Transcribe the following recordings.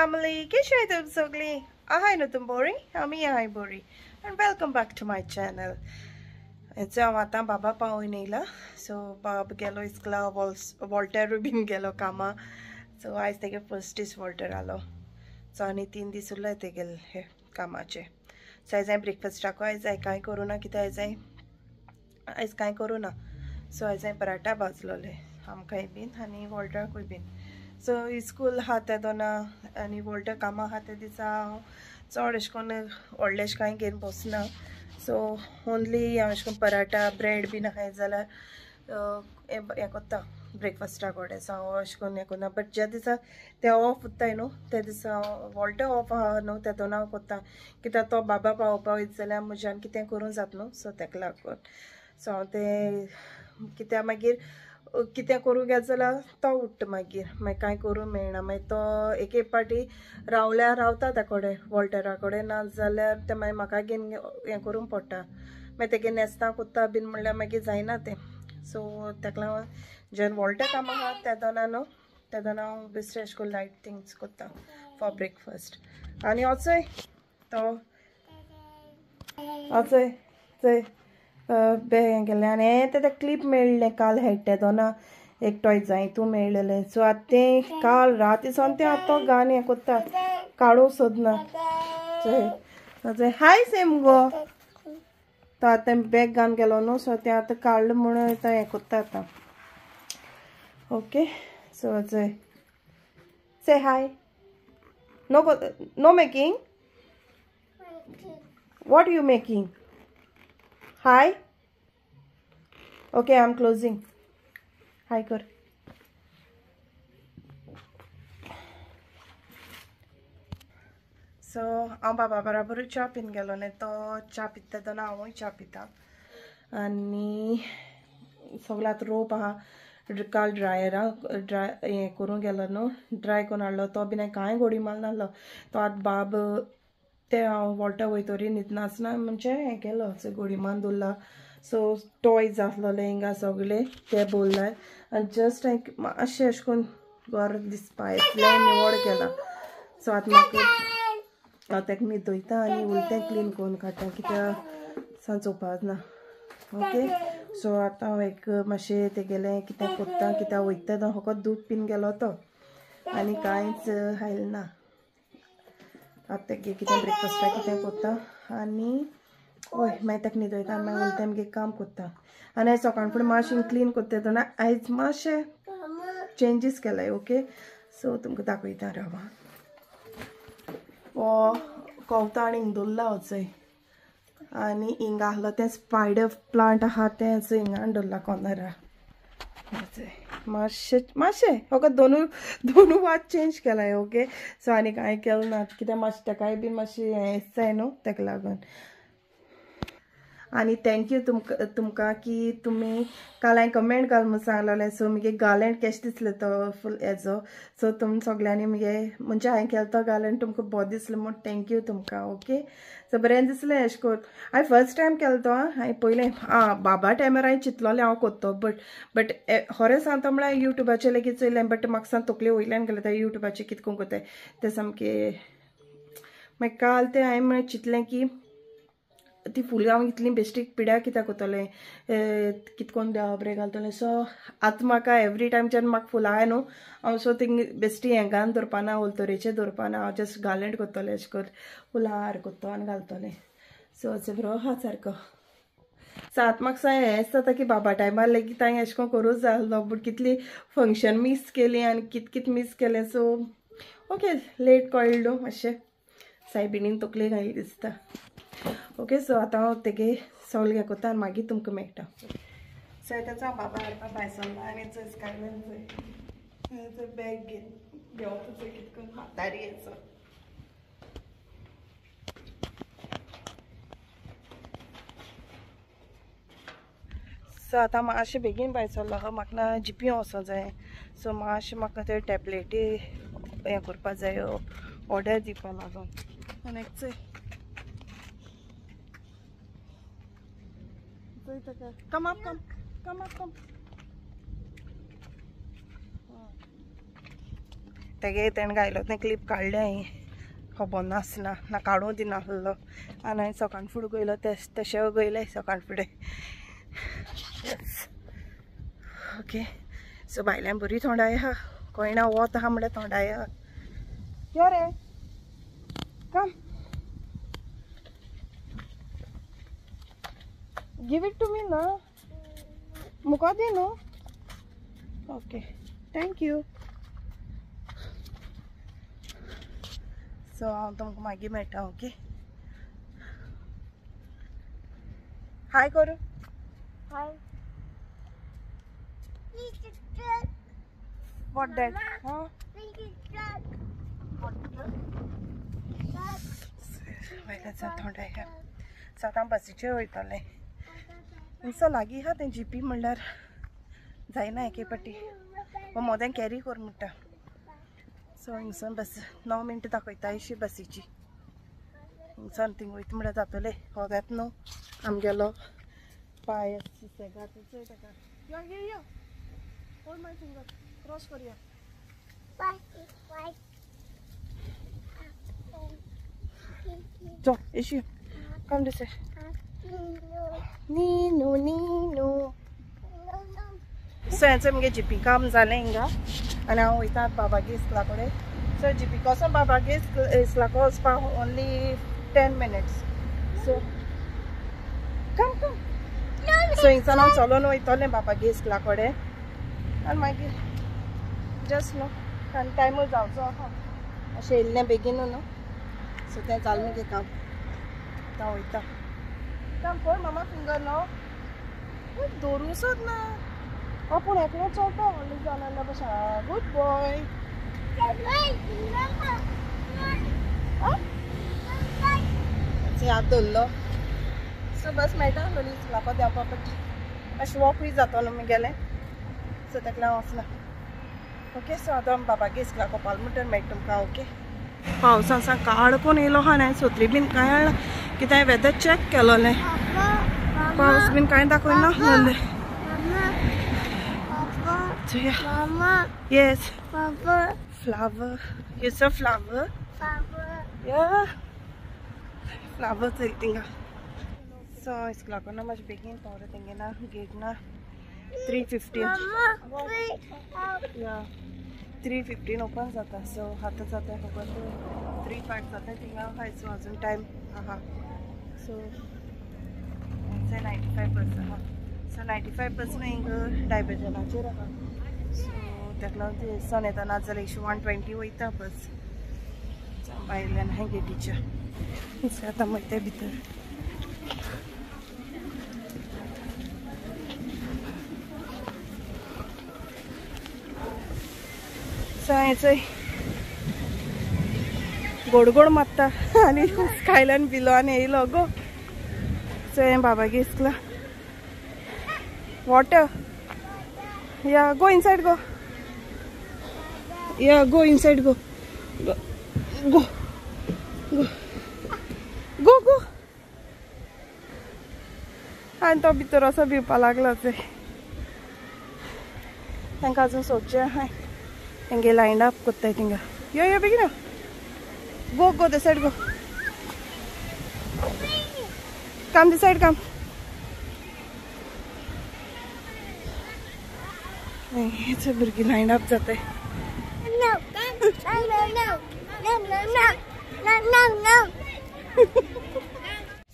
Family, कैसे हैं तुम सगळी? आहाय न्हू तुम बोरी, आमी आहाय बोरी and welcome back to my channel. हांव आतां बाबा पावोवन येयला. सो बाब गेलो इस्कला, वॉल्टरूय बीन गेलो कामा. सो आयज तेगे फर्स्ट दीस वॉल्टर आलो. सो आनी 3 दीस उरले तेगेले हे कामाचे. सो आयज हांवें ब्रेकफास्टाकू आयज हांवें कांय करूं ना, कित्याक आयज हांवें आयज कांय करूं ना. सो आयज हांवें पराठा भाजलोले आमकांय बीन आनी वॉल्टराकूय बीन. सो इस्कूल आहा ते दोना आनी वॉल्टर कामां आहा ते दिसा हांव चड अशें करून व्हडलें अशें कांय घेवन बसना. सो ओन्ली हांव अशें करून पराठा ब्रेड बीन आहाय जाल्यार हें कोत्ता ब्रेकफास्टा कडेन. सो हांव अशें करून हें करना. बट ज्या दिसा ते ऑफ उत्ताय न्हू त्या दिसा हांव वॉल्टर ऑफ आहा न्हू त्या दोन हांव कोत्ता, कित्याक तो बाबा पावोवपा वयता जाल्यार म्हज्यान कितें करूं जाता न्हू. सो तेका लागून सो हांव तें कित्याक मागीर कितें करूं गेलें जाल्यार तो उठ्ठा मागीर मागीर कांय करूं मेळना. मागीर तो एक एक पाटी रावल्यार रावता त्या कडेन वॉल्टरा कडेन, ना जाल्यार तें मागीर म्हाका घेवन हें करूंक पडटा. मागीर तेगे न्हेसता कोत्ता बीन म्हणल्यार मागीर जायना तें. सो तेका लागून जेन्ना वॉल्टर कामां आहा त्या दोना न्हू त्या दोना हांव बेश्टें अशें करून लायट थिंग्स कोत्ता फॉर ब्रेकफास्ट. आनी वचय तो वचय चय बॅग हें केलें आनी हें तें क्लिप मेळ्ळें काल हेडटे दोना एक टॉय जाय तूं मेळ्ळेलें. सो आतां तें काल राती सावन तें आतां तो गान हें कोत्ता, काडूंक सोदना. चोय हाय सेम गो, तो आतां बॅग घालून गेलो न्हू. सो तें आतां काडलें म्हणून तो हें कोत्ता आतां. ओके सो चोय say hi. No no making, what you making? Hi. Okay, I am closing. Hi कर. सो हांव बाबा बराबरूय च्या पिवन गेलो न्ही, तो च्या पिता तेन्ना हांवूय च्या पिता. आनी सगळें आतां रोप आहा काल ड्रायरा ड्राय हें करूंक गेलो न्हू, ड्राय करून हाडलो. तो बीन हांवें कांय गोडी माल नासलो. तो आतां बाब ते हांव वॉल्टर वयतरी न्हिदनासतना म्हणजे हें केलो गोडी मान दवरला. सो टॉयज आसलोले हिंगा सगळे ते बोल्ले आनी जस्ट हांवें मातशें अशें करून घर दिसपा इतलें निवळ केलां. सो आतां म्हाका हांव तेका न्हिदयता आनी उलटें क्लीन करून काडटा, कित्याक सांचोवपाक ना. ओके सो आतां हांव एक मातशें तेगेलें कितें कोत्ता, कित्याक वयता तो फकत दूद पिवन गेलो तो आनी कांयच हायलें ना. आतां तेगे कितें ब्रेकफास्टाक कितें कोत्ता आनी हय मागीर तेका न्हिदयता आनी मागीर उलटें मागीर काम कोत्ता. आनी आयज सकाळ फुडें मातशें क्लीन कोत्ता तेन्ना आयज मातशें चेंजीस केलाय. ओके सो तुमकां दाखयता रावा. हो कवता आनी हिंग दवरला वचय आनी हिंगा आहलो तें स्पायडर प्लांट आहा तें हिंगान दवरला कॉर्नरा. मातशें मातशें फकत दोनू वात चेंज केलाय. ओके सो आनी कांय केलें ना, कित्याक मातशें तेकाय बीन मातशें हें जाय न्हू तेका लागून. आनी thank you तुमकां की तुमी काल हांवें कमेंट घाल म्हूण सांगलेलें. सो मुगे गार्लँड केशें दिसलें तो फूल हेजो. सो तुमी सगळ्यांनी मुगे म्हणजे हांवें केलो तो गार्लँड तुमकां बरो दिसलो म्हूण thank you तुमकां. ओके सो बरें दिसलें अशें करून. हांवें फर्स्ट टायम केलो तो. हांवें पयलें आं बाबा टायमार हांवें चिंतलोलें हांव कोत्तो, बट बट खरें सांगता म्हळ्यार युट्यूबाचेर लेगीत चोयलें, बट म्हाका सांग तकले वयल्यान गेलें तें युट्यूबाचेर कितें करून कोत्ताय तें सामकें. मागीर काल तें हांवें म्हळ्यार चिंतलें की ती फुलां हांव इतली बेश्टीक पिड्याक कित्याक कोत्तलें, कितें करून देवा बरें घालतलें. सो आतां म्हाका एवरी टायम जेन्ना म्हाका फुलां आहाय न्हू हांव सो थिंग बेश्टी हें घालून दवरपाना, ओलतरेचें दवरपाना, हांव जस्ट गार्लँड कोत्तलें अशें करून फुलां हार कोत्तो आनी घालतलें. सो अशें बरो आहा सारको. सो आतां म्हाका सांग हें जाता की बाबा टायमार लेगीत हांवें अशें करून करूं जाय आसलो, बट कितली फंक्शन मीस केली आनी कित कित मीस केलें. सो ओके लेट कळ्ळें न्हू मातशें सायबिणीन तकले घायली दिसता. ओके सो आतां हांव तेगे सगळें हें कोत्ता आनी मागीर तुमकां मेळटा. सो तेचो हांव बाबा हाडपा भायर सरला आनी चोय स्कायलान चोय चोय बॅग घेवन घेवप चोय कितें करून म्हातारी हेचो. सो आतां मातशें बेगीन भायर सरलो, म्हाका ना जिपी वचों जाय. सो मातशें म्हाका ते टॅबलेटी हें करपा जाय, ऑर्डर दिवपा लागून. आनी एक चोय Come up, come, come up, come. तेगे तेणें घायलो तें क्लिप काडलें हांवें खबर नासना ना काडूं दिनासलो आनी हांवें सकाळ फुडें गयलो तशें गयलें सकाळ फुडें. येस ओके. सो भायल्यान बरी थोंडाय आहा, कोयणा वत आहा म्हणल्यार थोंडाय आहा. यो रे come, give it to me ना, मुका दी न्हू. Okay thank you. सो हांव तुमकां मागीर मेळटा. ओके हाय करूं. हाय. What that? Huh? वयल्या थोंडाय आहा. सो आतां बसीचेर वयतलें. सो लागीं आहा तें जीपी म्हणल्यार जायना एके पाटी, मोदें कॅरी कर म्हणटा. सो हिंगसून बस 9 मिनटां दाखयता अशी बसीची. हिंगसान थिंग वयता म्हणल्यार जातलें. हो जाता न्हू आमगेलो पांय सुसेगाद चोय ताका. यो यो यो होल्ड my finger, cross करुया. चल एशी कम this. Neenu Neenu. सो हेंचो मुगे जिपी काम जालें हिंगा आनी हांव वयता बाबागे इस्कुला कडेन. सो जिपी कोसोन बाबागे इस्कुलाक वचपाक only 10 minutes. So come come. So हिंगसान हांव चलोन वयतलें बाबागे इस्कुला कडेन आनी मागीर जस्ट न्हू आनी टायमूय जावचो आहा अशें येयल्लें बेगीन न्हू. सो तें जालें मुगे काम. आतां वयता. काम पळय मामा फिंगर न्हू दवरूं सोद ना. हो पूण एकलो चलता व्हडलें जालें भशेन. Good boy. हात दवरलो. सो बस मेळटा आसलोली इस्कुलाक देंवपा पडटा. मातशें वॉकूय जातलो मुगेलें. सो ताका लागून वचना. ओके सो आतां बाबागे इस्कुलाक पावल म्हणटर मेळटा तुमकां. ओके पावसान सामको काडकून येयलो आहा न्ही, सोत्री बीन कांय हाडना कित्याक वेदर चॅक केलोलें, पावस बीन कांय दाखयना आसलोलें. Yes. Flower. It's a flower. Yeah. Flower थिंगा. सो इस्कुलाक ना मातशें बेगीन पावलें तेंगे ना गेट ना 3:15. या 3:15 ओपन जाता. सो आतां जाता खबर 3:05 जाता थिंगा आहाय. सो अजून टायम आहा. सो 95 बस आहा. सो 95 बस न्हू हिंगा डायवर्जनाचेर आहा. सो ताका लागून ते सन येता ना जाल्यार 120 वयता बस. भायल्यान आहा गेटीच्या. सो आतां वयता भितर. सो हें चोय गोड गोड मारता आनी स्कायल्यान बिलो आनी येयलो गो. सो हें बाबागे इस्कुला. Water. Yeah go inside go. Yeah go inside go go go go go. आनी तो भितर असो भिवपा लागलो चोय. तांकां अजून सोदचें आहाय. तेंगे लायन अप कोत्ताय थिंगा. यो यो बेगीन यो. Go go this side go. Come this side come. हेच भुरगीं लायन अप जाताय.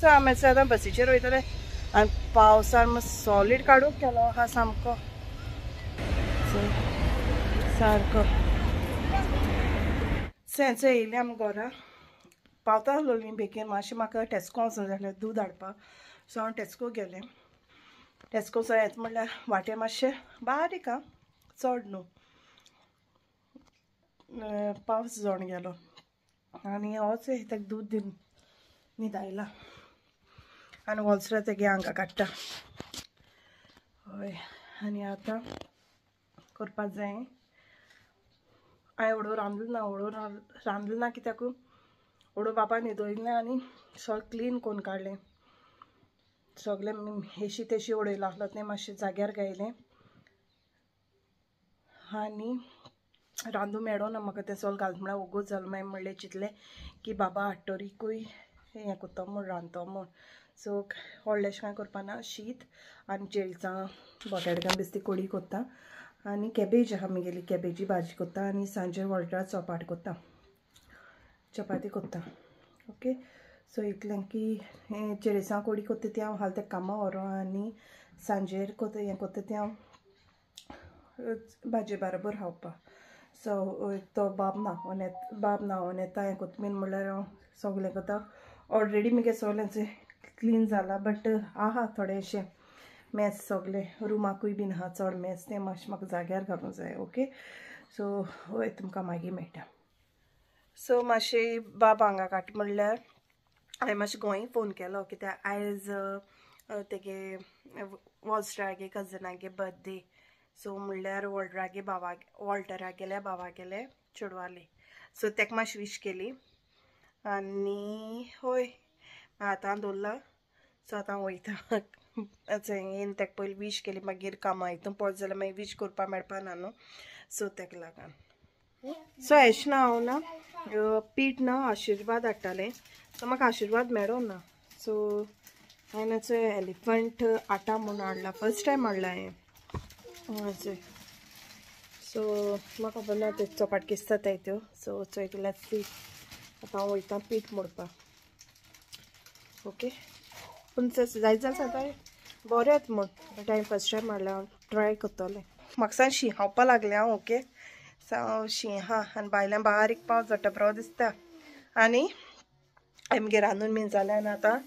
सो आमी आतां बसीचेर वयतले आनी पावसान सॉलीड काडूंक केलो आहा सामको सारको. सो हेंचो येयलें आमी घरा. पावता आसलोली बेगीन मातशें म्हाका टेस्को वचूंक जाय आसलें दूद हाडपाक. सो हांव टेस्को गेलें. टेस्को सो येता म्हणल्यार वाटेर मातशें बारीक आं, चड न्हू. पावस जावन गेलो आनी होच ताका दूद दिवन न्हिदायला आनी वॉल्सरा तेगे हांगा काडटा. हय आनी आतां करपाक जाय. हांवें व्हडो रांदलो ना, व्हडो रांदलो ना कित्याक व्हडो बाबा न्हिदयलें आनी सगळें क्लीन करून काडलें. सगळें हेशी तेशी उडयलां आसलो तें मातशें जाग्यार घायलें आनी रांदू मेळो ना म्हाका तें सोल घालता म्हळ्यार ओगोच जालो. मागीर म्हणलें चिंतलें की बाबा हाडटरीकूय हें करता म्हूण रांदतो म्हूण. सो व्हडलेंशें कांय करपा ना, शीत आनी चेळचां बटाटकां बेस्ती कोडी कोत्ता आनी कॅबेज आहा म्हगेली, कॅबेजी भाजी कोत्ता आनी सांजे वॉल्टरा चपाट कोत्ता, चपाती कोत्ता. ओके सो इतलें की चेळचां कोडी कोत्ता ती हांव हाल तें कामां व्हरो आनी सांजेर कोत्ता हें कोत्ता तें हांव भाजी बरोबर खावपा. सो तो बाब ना बाब न्हांवोन येता हें कोत्ता बीन म्हणल्यार हांव सगळें कोत्ता. ऑलरेडी म्हगे सगळें क्लीन जाला बट आहा थोडेशें मेस सगळें रुमाकूय बीन आहा चड मेस, तें मातशें म्हाका जाग्यार घालूंक जाय. ओके सो हय तुमकां मागीर मेळटा. सो मातशें बाब हांगा काट म्हणल्यार हांवें मातशें गोंय फोन केलो कित्याक आयज तेगे वॉल्स्टरागे कजनागे बर्थडे. सो म्हणल्यार वॉल्टरागे बाबा वॉल्टरागेल्या बाबागेले चेडवाले. सो तेका मातशी विश केली आनी हय आतां दवरला. सो आतां वयता येवन तेका पयलीं विश केली, मागीर कामां हितून पळत जाल्यार मागीर विश करपाक मेळपा ना न्हू, सो तेका लागून. सो एश ना हांव ना पीठ ना आशिर्वाद हाडटालें, सो म्हाका आशिर्वाद मेळो ना. सो हांवें चोय एलिफंट आटा म्हूण हाडला, फर्स्ट टायम हाडला हांवें. सो म्हाका खबर ना ते चपाट कितें जाताय त्यो. सो चोय let's see. आतां हांव वयता पीठ मोडपाक. ओके पूण जायत जाल्यार जाता बरेंच म्हूण, बट हांवें फर्स्ट टायम हाडलें, हांव ट्राय करतलें. म्हाका सांग शीं खावपा लागलें हांव. ओके सो शीं आहा आनी भायल्यान बारीक पावस पडटा बरो दिसता. आनी आमगेर रांदून बीन जालें आनी आतां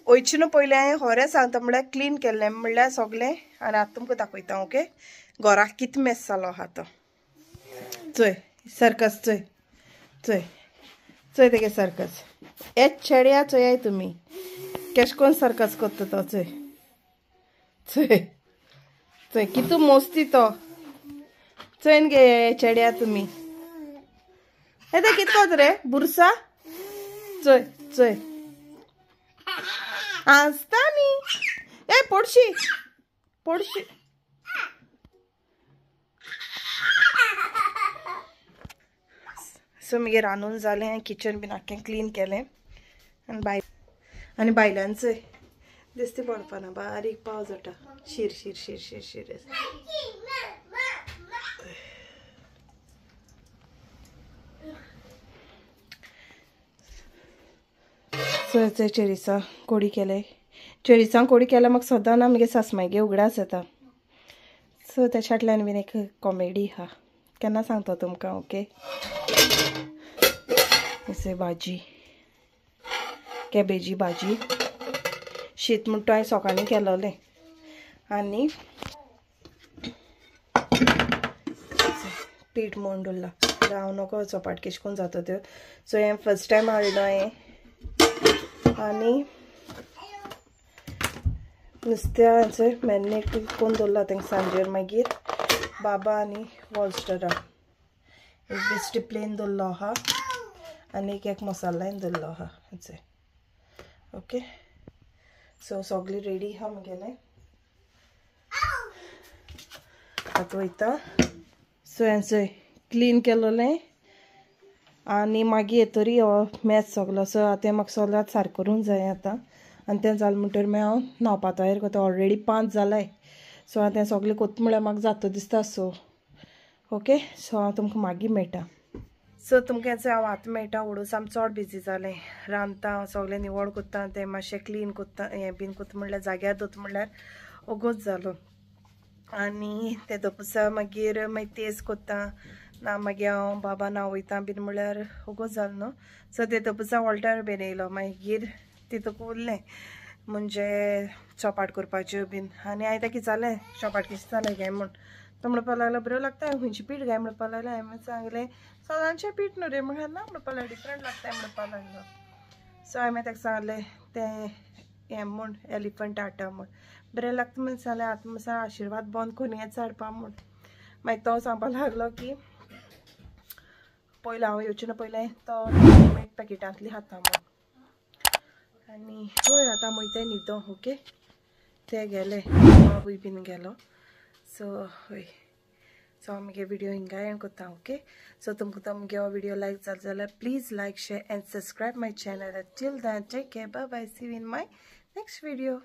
वयचे न्हू पयलें हांवें खरें सांगता म्हणल्यार क्लीन केल्लें म्हणल्यार सगळें आनी आतां तुमकां दाखयता. ओके घराक कितें मेस जालो आहा तो चोय, सर्कस चोय चोय चोय तेगे सर्कस. हे चेड्या चोयाय तुमी केश कोन सर्कस करता तो. चोय चोय चोय कितू मोस्ती तो. चोयन गे चेड्या तुमी, हे ते कित कोत रे बुरसा. चोय चोय आसता न्ही ए पडशी पडशी. सो मागीर रांदून जालें, किचन बीन आख्खें क्लीन केलें आनी बाय आनी भायल्यान चोय दिसती पडपा ना, बारीक पावस जाता, शीर शीर शीर शीर शीर. सो चोय चेरिसां कोडी केले, चेरिसां कोडी केल्या म्हाका सदां ना म्हगे सासमागे उगडास येता. सो तेच्या बीन एक कॉमेडी आहा, केन्ना सांगता तुमकां. ओके भाजी कॅबेजी भाजी, शीत म्हणटा हांवें सकाळीं केलोलें. आनी पीठ मोडून दवरलां, हांव नको चपाट केश कोन जाता त्यो. सो हें फर्स्ट टायम हाडलो हांवें. आनी नुस्त्याचें मॅरिनेट करून दवरलां तांकां सांजेर मागीर बाबा आनी वॉल्स्टरा एक बेश्टी प्लेन दवरलो आहा आनी एक एक मसाल्यान दवरलो आहा. ओके सो सगळी रेडी आहा म्हगेलें. आतां वयता. सो हें चोय क्लीन केलोलें आनी मागीर येतरी हो मॅच सगलो. सो आतां म्हाका सगळ्यांत सारकें करूंक जाय आतां. आनी तें जालें म्हणटकीर मागीर हांव न्हांवपा तयार करता. ऑलरेडी 5 जालाय. सो आतां सगळें कोत्ता म्हळ्यार म्हाका जाता दिसता. सो ओके सो हांव तुमकां मागीर मेळटा. सो तुमकां हांव आतां मेळटा. ओडूस आमी चड बिजी जालें, रांदता सगळें निवळ करता, तें मातशें क्लीन करता, हें बीन करता म्हणल्यार जाग्यार दवरता म्हणल्यार ओगोच जालो. आनी ते दोपसा मागीर मागीर तेज करता ना मागीर हांव बाबा ना वयता बीन म्हणल्यार ओगोच जालो न्हू. सो ते दोपसा वॉल्टर बीन येयलो, मागीर तितूक उरलें म्हणजे चपाट करपाच्यो बीन. आनी हांवें ताका विचारलें चपाट कशें जालें काय म्हूण, तो म्हणपाक लागलो बऱ्यो लागता. खंयचें पीठ काय म्हणपाक लागलें. हांवें सांगलें सदांचें पीठ न्हू रे, म्हणल्यार ना म्हणपाक लागलो डिफरंट लागता म्हणपाक लागलो. सो हांवें ताका सांगलें तें हें म्हूण एलिफंट आटा म्हूण बरें लागता म्हूण सांगलें. आतां म्हण आशिर्वाद बंद करून हेंच हाडपा म्हूण. मागीर तो सांगपाक लागलो की पयलें हांव येवचें ना पयलें तो रेडीमेड पॅकेटांतली खाता म्हूण. आनी हय आतां वयता न्हिदो. ओके ते गेले, बाबूय बीन गेलो. सो हय सो हांव म्हगे व्हिडियो हिंगा एंड करता. ओके, सो तुमकां तो म्हगे हो व्हिडियो लायक जालो जाल्यार please like, share and subscribe my channel. Till then take care, bye bye, see you in my next video.